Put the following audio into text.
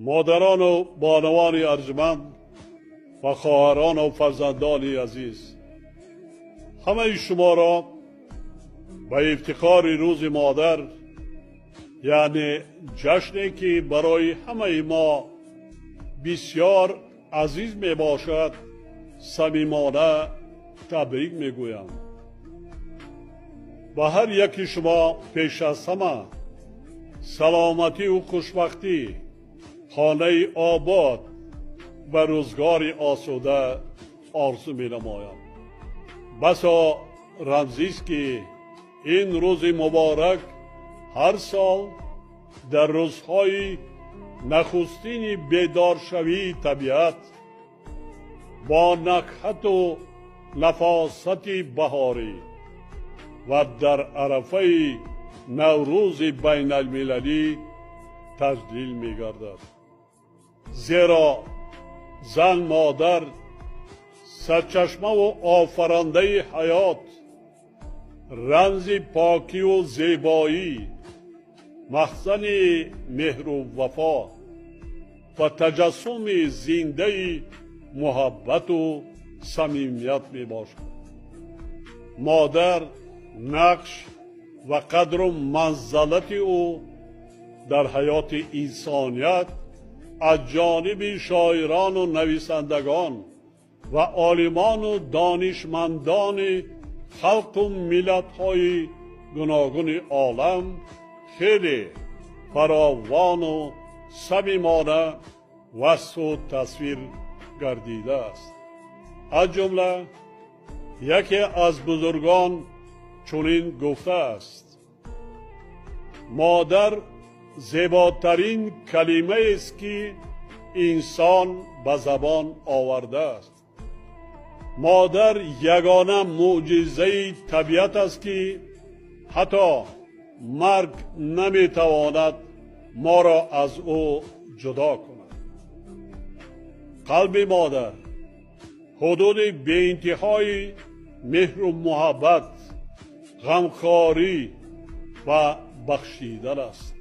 Модарону бонувони арҷманд ва хоҳарону фарзандони азиз, ҳамаи шуморо ба ифтихори Рӯзи Модар, яъне ҷашне ки барои ҳамаи мо бисёр азиз мебошад, самимона табрик мегӯям. Ба ҳар яки шумо пеш аз ҳама саломатию хушбахтӣ, хонаи обод ва рӯзгори осуда орзу менамоям. Басо рамзист, ки ин рӯзи муборак ҳар сол дар рӯзҳои нахустини бедоршавии табиат бо накҳату нафосати баҳорӣ ва дар арафаи Наврӯзи байналмилалӣ таҷлил мегардад. Зеро зан модар сарчашмаву офарандаи ҳаёт, рамзи покиву зебоӣ, махзани меҳру вафо ва таҷассуми зиндаи муҳаббату самимият мебошад. Модар нақш ва қадру манзалати ӯ дар ҳаёти инсоният аз ҷониби шоирону нависандагон ва олимону донишмандони халқу миллатҳои гуногуни олам хеле фаровону самимона васфу тасвир гардидааст. Аз ҷумла яке аз бузургон чунин гуфтааст: «Модар зеботарин калимаест, ки инсон ба забон овардааст. Модар ягона мӯъҷизаи табиат аст, ки ҳатто марг наметавонад моро аз ӯ ҷудо кунад. Қалби модар ҳудуди беинтиҳои меҳру муҳаббат, ғамхорӣ ва бахшидан аст.»